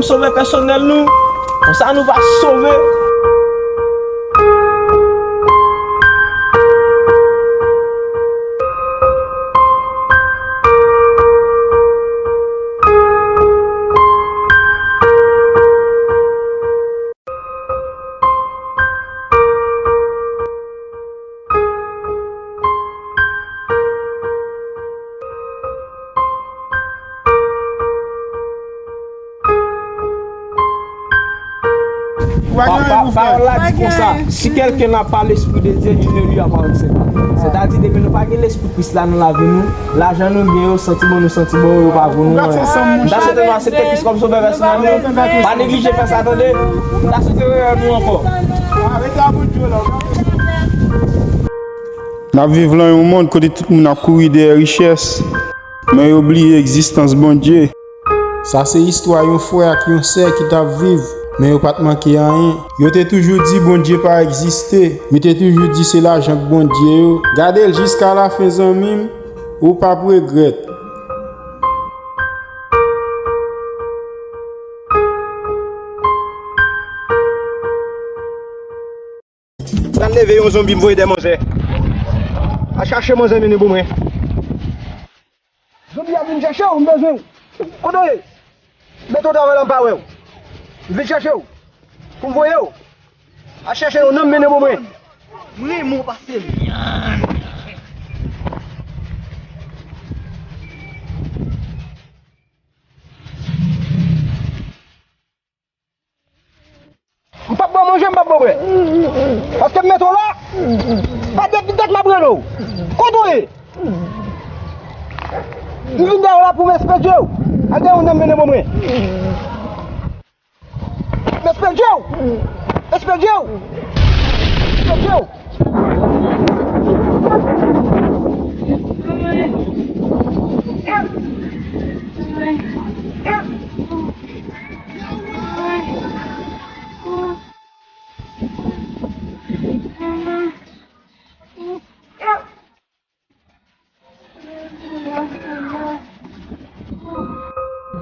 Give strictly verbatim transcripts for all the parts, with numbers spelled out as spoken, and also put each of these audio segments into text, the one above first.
Sovè pèsonèl nou, konsa nou va sove. Pa- pa- Pawòl la di konsa, si quelqu'un n'a pas l'esprit de Dieu, il ne lui appartient pas. Sètadi, depi nou pa gen lespri Kris la nan lavi nou, lajan nou gen yo, santiman nou santiman yo, yo pa vo nou anyen. M ta swete nou aksepte Kris kòm sovè pèsonèl nou. Pa neglije fè sa, tande. M ta swete rewè nou ankò. N ap viv lan yon mond kote tout moun ap kouri dèyè richès, men yo bliye egzistans Bondye. Sa se istwa yon frè ak yon sè ki t ap viv, men yo pa t manke anyen. Yo te toujou di Bondye pa egziste. Yo te toujou di se lajan k Bondye yo. Gade l jiska lafen, zanmi m, ou p ap regrèt. Sa leve yon zonbi, m voye dèyè manzè. Al chache manzè mennen pou mwen. Zonbi a vin chache w, m bezwen w. Kote w ye? Mete w travay la, m pa wè w. M vin chache w pou m voye w. Al chache yon nonm mennen pou mwen. M renmen w pase m. M p ap ba w manje, m p ap ba w bwè. Paske m mete w la, pa dèt li dèt m ap rele w. Kote w ye? M vin dèyè w la pou m espedye w. Al dèyè yon nonm mennen ban mwen. M espedye w. Espedye w. Espedye w.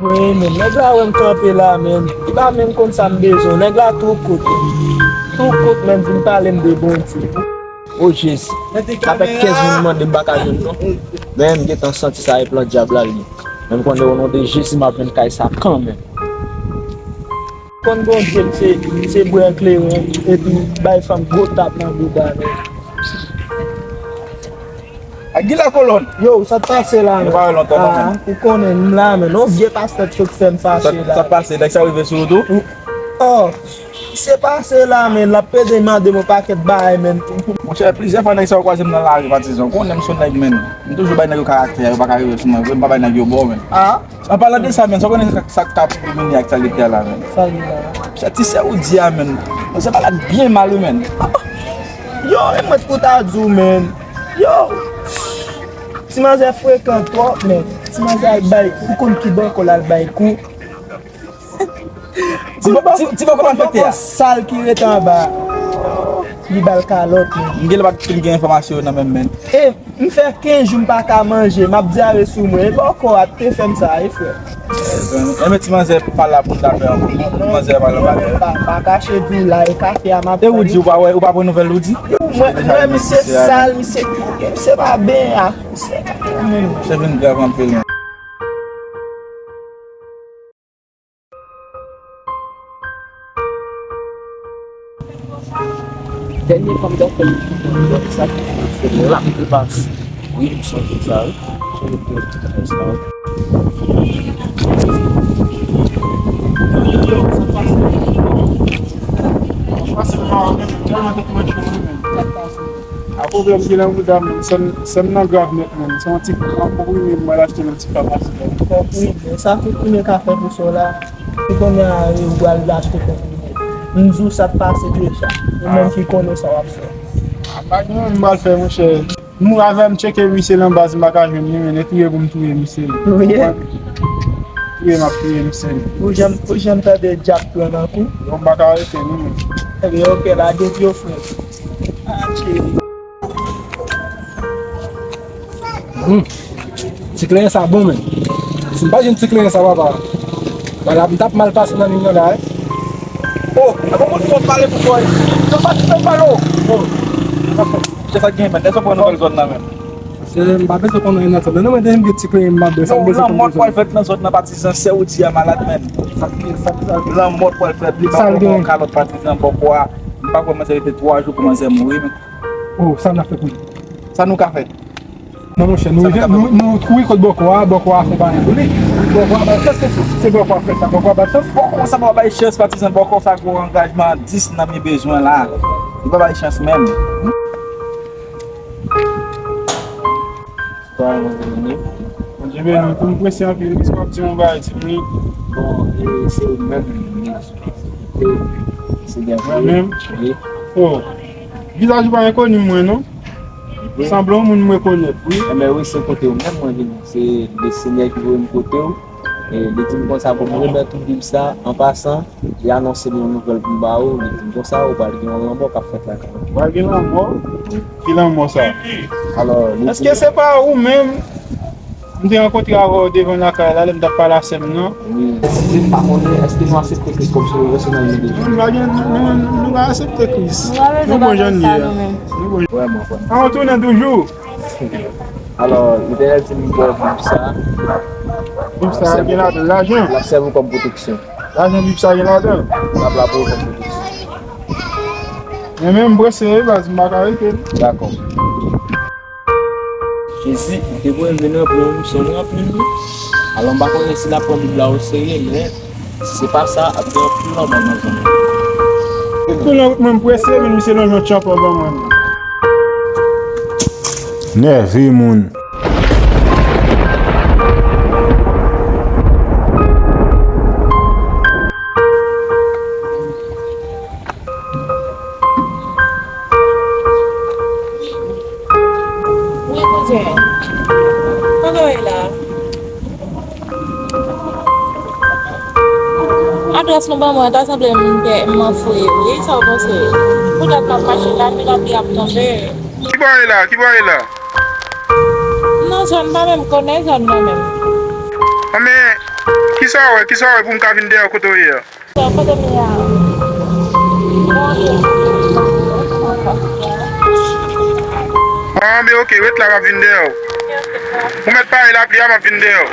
Wi, men nèg la wè m kanpe la, men li pa menm konn sa m bezwen. Nèg la tou kout. Tou kout, men vin pale m de Bondye. O Jezi, sa fè kenz moun mande m pa ka jwenn non. Men m gentan santi sa e plan dyab la li ye. Men m konnen o non de Jezi m ap jwenn kay sa kanmenm. Konn Bondye m se, se bwè kleren epi bay fanm gwo tap nan bouda men. Ak Gila Kolòn. Yo, sa t pase la men? Nou pa wè lontan non men. Ou konnen m la men. Non vye pastè t sot fè m fache la. Sa t pase? Nèg sa rive sou ou tou? Oh, se pase la men, l ap pede mande m yon pakèt bagay men. Monchè, plizyè fwa nèg sa yo kwaze m nan lari patizan. Ou konnen m se yon nèg men. M toujou bay nèg yo karaktè, yo pa ka rive sou mwen vre, m pa bay nèg yo bò men. An palan de sa men, sa w konnen sa k ap domine ak sa ki te la men. Sa ki la? Sa ti sè ou di a men. Manzè malad byen mal wi men. Yo, e mwen t pou ta di w men. Yo. Ti manzè frekan twòp men. Ti manzè al bay, ou konn ki bò kò l al bay kou. Ti bò kò l enfekte a. Sal ki ret anba. Li ba l kalòt men. M genlè pa t fin gen enfòmasyon yo nan men m men. E M fè kenz jou m pa ka manje, m ap dyare sou mwen. E bòkò a te fè m sa, wi frè. Enben ti manzè pa la pou n ta fè ankò. Ti manzè pa la pou n ta fè. Pa, pa kache di w la, e kafe a m ap pale. E ou di ou pa wè, ou pa pran nouvèl ou di? Mwen, mwen, misye sal, misye koke, misye pa benyen ak misye. Misye vin grav anpil. Dènye fwa m t ap fè l, sa ki se l ap depase. Wi, m sonje sa, wi. M sonje pou sa, wi. Yo, yo, yo, sa k pase? Sa k pase, mwen, tèlman tèt mwen cho, wi, men. Sa k pase? A pwoblèm ki nan bouda m, sè m, sè m nan grav nèt menm. Se yon ti konprime m al achte nan ti famasi la. Konprime? Sa konprime ka fè pou sè w la? Se konnen a ou pral achte konprime. M di w sa k pase deja. Ou menm ki konnen sa w ap fè. A pa gen anyen m pral fè monchè. M avè m tcheke misye nan baz m pa ka jwenn li men e touye pou m touye misye. Touye? Touye m ap touye misye. Ou janm, ou janm tande dyab pran nan kou? Yo m pa ka rete non men. Ebyen oke lage pye w frè. Ti kleren sa bon men. Si m pa jwenn ti kleren sa papa. Wala, m t ap mal pase nan liy nan la, wi. Oh, apa moun fò pale pou kò. Yo pa ti fè pale, oh. Oh. Se sa k gen, men. Èske w pran nouvèl zòn nan, men? Se, m pa bezwen konn anyen nan zòn nan. Non, mwen te gen ti peye m ap bezwen. Lanmò pral fèt nan zòn nan, Patizan, sè ou di a malad, men. Sa k gen, sa k gen? Lanmò pral fèt, li pa konn kalòt Patizan, bòkò a. M pa kwè mwen se rete twa jou pou manzè mouri, men. Oh, sa n ap fè pou li? Sa nou ka fè? Non, monchè, nou rive, nou, nou kouri kot bòkò a, bòkò a fè bagay pou li. Bòkò a ba l chans, se, se bòkò a fè sa, bòkò a ba l chans. Bòkò sa pa bay chans, Patizan, bòkò sa gwo angajman, dis nan men bezwen la. Li pa bay chans menm. Bondye beni w, tou m prese anpil, èske w ap di yon bagay, ti moun? Bon, e, se ou menm, se mwen menm? Wi. Oh, vizaj ou pa enkoni mwen, non? Wi. Sanble yon moun m rekonèt, wi. Enben wi, se kote w menm mwen vini. Se Lesenyè ki voye m kote w. E, li di m konsa pou m remèt ou Bib sa, an pasan, li anonse m yon nouvèl pou m ba ou. Li di m konsa, ou pral gen yon lanmò k ap fèt lakay ou. Pral gen lanmò? Ki lanmò sa? Alò, li di... Èske se pa ou menm m te rankontre avè w devan lakay la, lè m t ap pale a sè m nan? Wi. Eskize, m pa konnen, èske nou aksepte Kris kòm Sovè pèsonèl nou deja? Non, nou pa gen, nou, nou, nou pa aksepte Kris. Nou bon jan n ye a. Nou bon. Vrèman, vrèman. An retounen toujou. Alò, Letènèl di m ba w Bib sa. Bib sa gen ladan l lajan. L ap sèvi w kòm pwoteksyon. Lajan Bib sa gen ladan l. L ap la pou ou kòm pwoteksyon. Men, men, m prese wi, baz, m pa ka rete. Dakò. Jezi, ou te voye m vin ranpli yon misyon, m ranpli l wi. Alò, m pa konnen si l ap pran Bib la oserye, men si se pa sa, ap gen anpil lanmò nan zòn nan. Tou lè w wè mwen, m prese, men misye lonje yon tchanpan ban mwen. Nève moun. Wi, kouzen. Kote w ye la? Adrès nou ban mwen, ta sanble m pè, m anfouye wi. Sa w panse? Poutèt m ap mache la, epi lapli ap tonbe. Ki bò w ye la? Ki bò w ye la? M nan zòn, m pa menm konnen zòn nan menm. Anben, kisa w wè? Kisa w wè pou m ka vin dèyè w kote w ye a? Kote m ye a? Anben, oke, ret la, m ap vin dèyè w. Ou mèt pare lapli a, m ap vin dèyè w.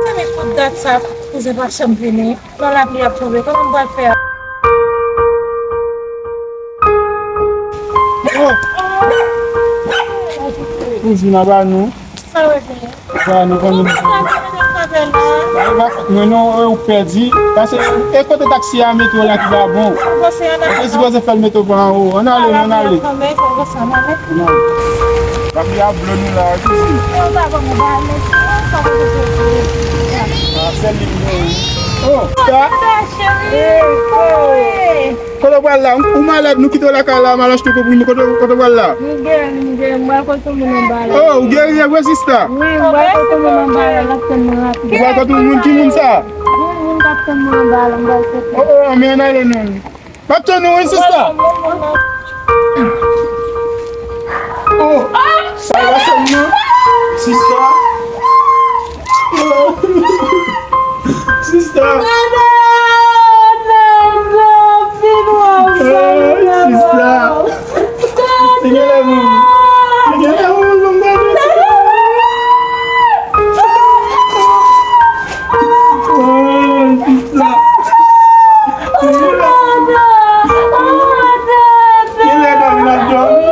Sa fè tout dat sa, kouzen pa janm vini. Lè lapli ap tonbe, kòman m pral fè a? Oh! Kouzin, aba nou. Sa w ap fè? Sa nou konn. Kouman sa, kouman sa fè la? Ba, e pa fòt mwen non, e ou k pèdi. Pase, e kote taksi a mete w la ki pa bon. Ou te sipoze fè l mete w pa anwo. Ann ale, ann ale. Ann ale. Lapli ap blo nou la, kouzin. Ah, sèl li ki gen wi. Oh, sa. Cheri. Kote w pral la? Ou malad, nou kite w lakay la, mal achte pou nou. Kote, kote w pral la? M gen, m gen, m pral kote moun anba la. Oh, ou geri vre, sista? Wi, m pral kote moun anba la, l ap tann mwen rapid. Ou pral kote moun, ki moun sa? Gen moun k ap tann mwen anba la, m pral kote. Oh, oh, men ann ale non. M ap tann ou wi, sista. Oh, salvasyon m nan. Sista. Sista. Ay, sista. Li genlè mouri. Li genlè mouri, non, gade. Ay, sista. Genlè dòmi l ap dòmi. Genlè dòmi l ap dòmi.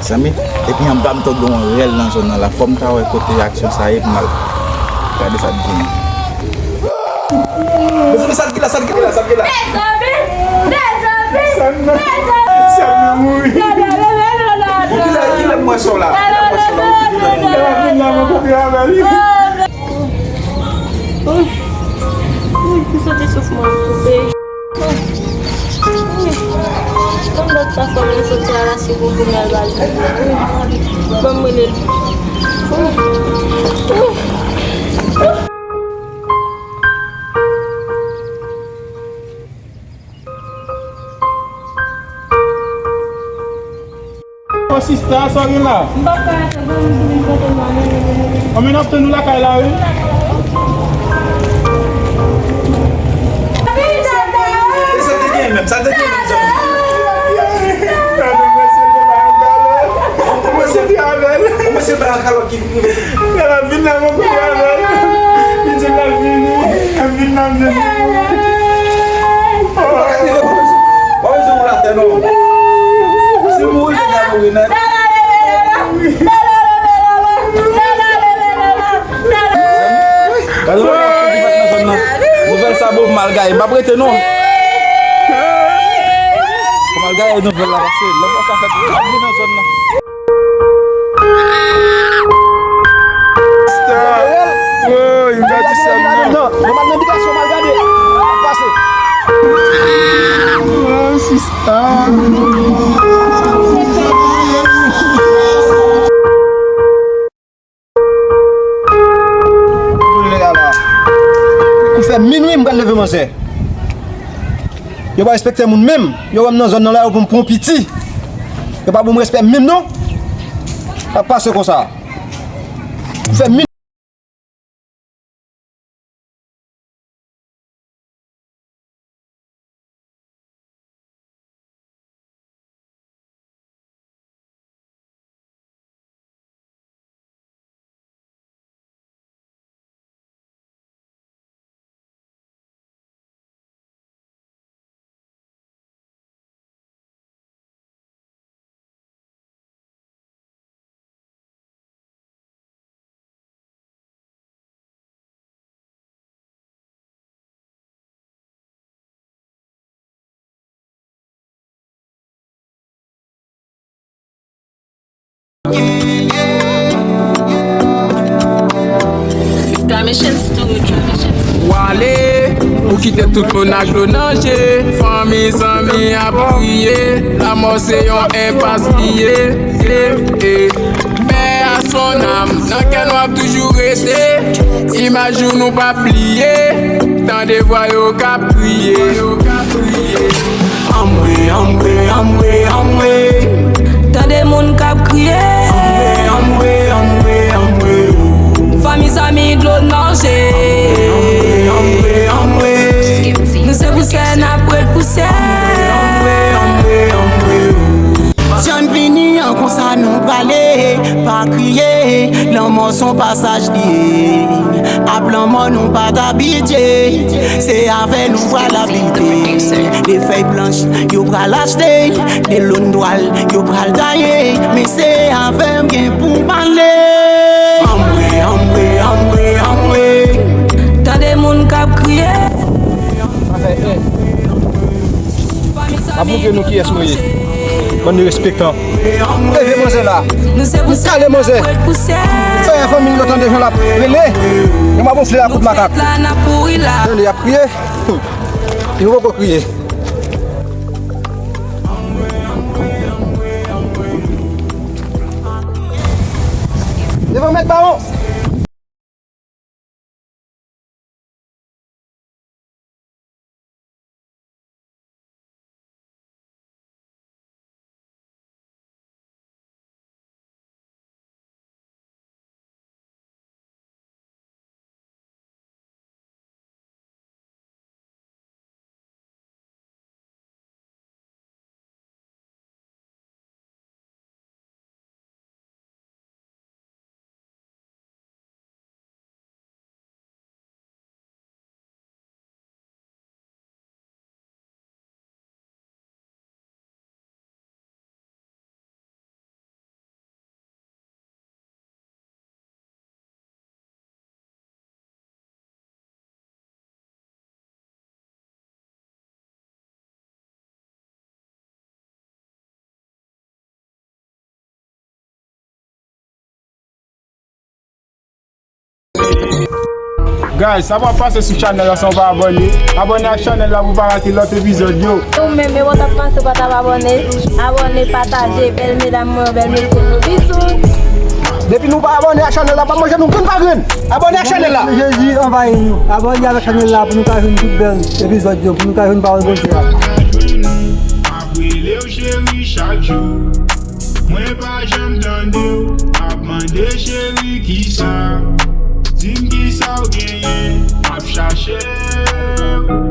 Mezanmi, epi anba m tonbe yon rèl nan zòn nan la. Fò m ta wè kote aksyon sa ye pou m al gade sa k gen. Mezanmi, sa k gen la, sa k gen la, sa k gen la. Mezanmi, mezanmi, mezanmi. Sèl nan mouri. Bon, kilè, kilè m wè sa w la? Kilè m wè sa w la? Kilè m ap vin la, mwen kontre avè li. Ui, ui, m santi souf mwen koupe. Ui, ui, Konn lòt sa fò mwen soti a la, se pou pou m al bal. Ban m rele l. Ô sista, sa w gen la? M p ap ka rete, ban m vin kote m la, men. Anben, n ap tann ou lakay la, wi. E sa te gen menm, sa te gen menm. Ou mwen se, ou mwen se pa nan kalòt ki L ap vin la, mwen kote avè l. Li di l ap vini. L ap vin la, m di. Ou pa ka rive pou mwen. Pa bezwen woule atè, non. Si mouri, nèg la mouri nèt. Gade yon bagay ki fèt nan zòn nan. Nouvèl sa bon pou m al gaye. M p ap rete, non. Pou m al gaye nouvèl la, paske lè sa fèt, gade nan zòn nan. Star. Woy, m ka di sa, non. Non, non, m al nan bitasyon, m al gade. Pase. Oh, sista. Kou fè minwi, m pral leve manzè. Yo pa respekte moun menm. Yo wè m nan zòn nan la, yo pou m pran piti. Yo pa ban m respè menm non. Sa pase konsa. Fè min- Sista Mission Studio. W ale, ou kite tout moun ak dlo nan je. Fanmi, zanmi ap kriye. Lanmò se yon enpas li ye. Eh, eh. Paix à son âme, nan kè nou ap toujou rete. Imaj ou nou p ap bliye. Tande vwa yo k ap kriye. Anmwe, anmwe, anmwe, anmwe. Tande moun k ap kriye. Anmwe, anmwe, anmwe, anmwe. Fanmi, zanmi, dlo nan je. Anmwe, anmwe, anmwe. Nou se pousyè, n ap ret pousyè. Anmwe, anmwe, anmwe, anmwe. Jan n vini an konsa nou prale, pa kriye, lanmò s on pasaj li ye. Ap lanmò nou pa t abitye, se avè nou pral abite. De fèy planch yo pral achte, de lòn dwal yo pral taye, men se avè m gen pou m pale. Anmwe, anmwe, anmwe, anmwe. Tande moun k ap kriye. M ap montre nou kiyès mwen ye. Bann derespektan. Leve manzè la. M kale manzè. Fè fanmi l yo tande jan l ap rele. Yo m ap wonfle ak kout makak. Tande, y ap kriye. Yo poko kriye. Devan mèt bawon. Guys, sa pral pase sou chanèl la san w pa abòne. Abòne ak chanèl la pou w pa rate lòt epizòd yo. Ou menm, e wè w t ap pase w pa t ap abòne. Abòne, pataje, bèl medam mwen, bèl mesye nou. Bisous. Depi nou pa abòne ak chanèl la, pa manje nou grenn pa grenn. Abòne ak chanèl la. Jezi anvayi nou. Abòne avèk chanèl la pou nou ka jwenn tout bèl epizòd yo, pou nou ka jwenn pawòl Bondye a. Mwen ap rele w cheri chak jou. Mwen pa janm tande w. M ap mande cheri kisa. Di m kisa w genyen. M ap chache w.